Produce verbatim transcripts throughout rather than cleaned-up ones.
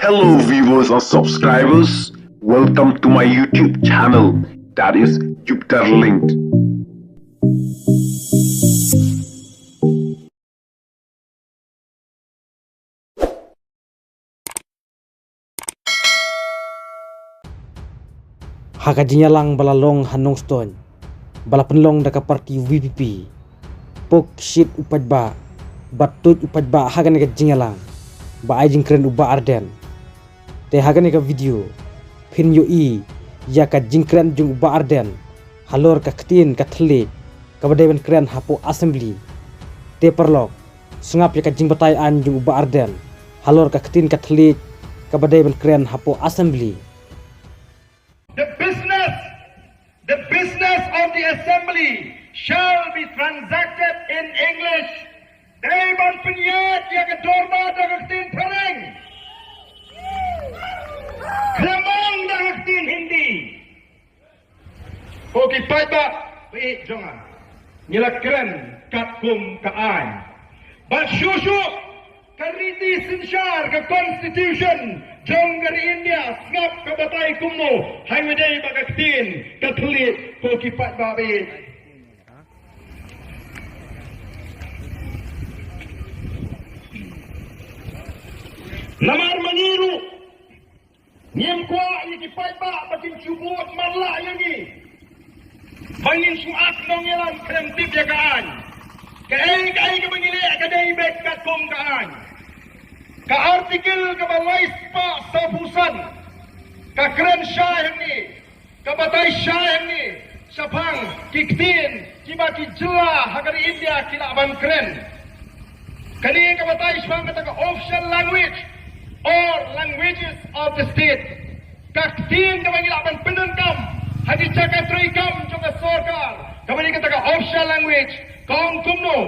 Hello viewers and subscribers, welcome to my YouTube channel, that is Jupiter Linked. Ha ka jingïalang ba la long ha Nongstoiñ, ba la pynlong da ka party V P P, pok shit u paidbah, bad tuid u paidbah ha kane ka jingïalang, ba ai jingkren u Bah Ardent. Te ha kane ka video, phin ïohi ïa ka jingkren jong u Bah Ardent halor ka ktien ka thylliej kaba dei ban kren hapoh Assembly. Te paralok, sngap ïa ka jingbatai aiñ jong u Bah Ardent halor ka ktien ka thylliej kaba dei ban kren hapoh Assembly. The business, the business of the assembly shall be transacted in English. Dei ban pynïaid ïa ka dorbar da ka ktien phareng, khlem da ka ktien Hindi. Ko ki paidbah ba ïeit jong nga, ngi la kren katkum ka aiñ. Bad shuh shuh ka riti synshar, ka constitution jong ka ri India sngap ka batai kumno, ha kaba ïadei bad ka ktien ka thylliej, ko ki paidbah ba ïeit. Namar ma ngi ruh ngim kwah ïa ki paidbah ba kin shu bud marlah ïa ngi, ba ngin shu ak nongïalam khlem tip ïa ka aiñ. Kaei kaei kaba ngi leh ka dei beit katkum ka aiñ. Ka article kaba lai spah sawphew san ka kren shai hangne, ka batai shai hangne shaphang ki ktien kiba ki jylla ha ka ri India ki lah ban kren. Kane ka batai shaphang kata ka official language or languages of the state. Ka ktien kaba ngi lah ban pyndonkam ha ki jaka treikam jong ka sorkar, kaba dei kata ka official language, ka ong kumno: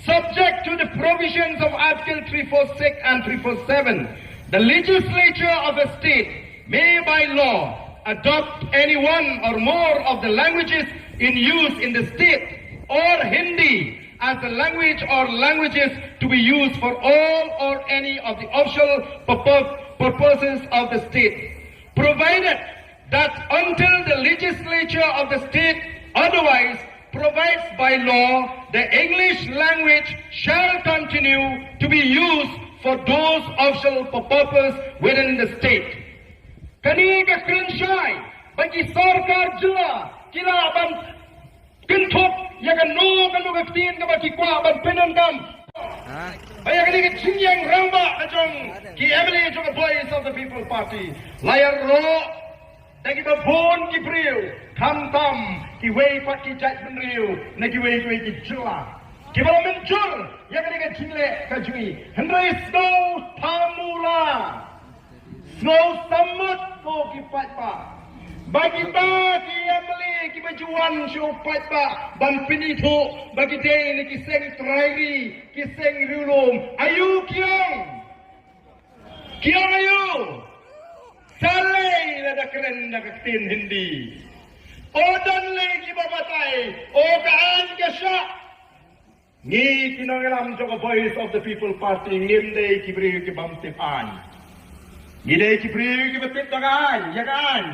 Subject to the provisions of Article three four six and three four seven, the legislature of a state may by law adopt any one or more of the languages in use in the state or Hindi as the language or languages to be used for all or any of the official purpo-, purposes of the state, provided that until the legislature of the state otherwise provides by law, the English language shall continue to be used for those official purposes within the state. Kane ka kren shai ba ki sorkar jylla ki lah ban kynthup ïa kano kano ka ktien kaba ki kwah ban pyndonkam. Ba ïa kane ka jingïalang rangbah ka jong ki M L A jong ka Voice of the People Party la ïaroh da kiba bun ki briew, khamtam kiwei pat ki jaitbynriew na kiwei kiwei ki jylla, kiba la mynjur ïa kane ka jingleh ka jong ngi. Hynrei sngewthuh mo la, sngewthuh mo, ko ki paidbah, ba kita ki M L A kiba ju wan sha u paidbah ban pynithuh ba ki dei na ki seng trai ri, ki seng riewlum, aïu ki ong? Ki ong aïu? Sa lei lada kren da ka ktien Hindi. O don lei kiba batai, o ka aiñ ka shah. Ngi ki nongïalam jong ka Voice of the People Party ngim dei ki briew ki bym tip aiñ. Ngi dei ki briew kiba tip da ka aiñ, ïa ka aiñ.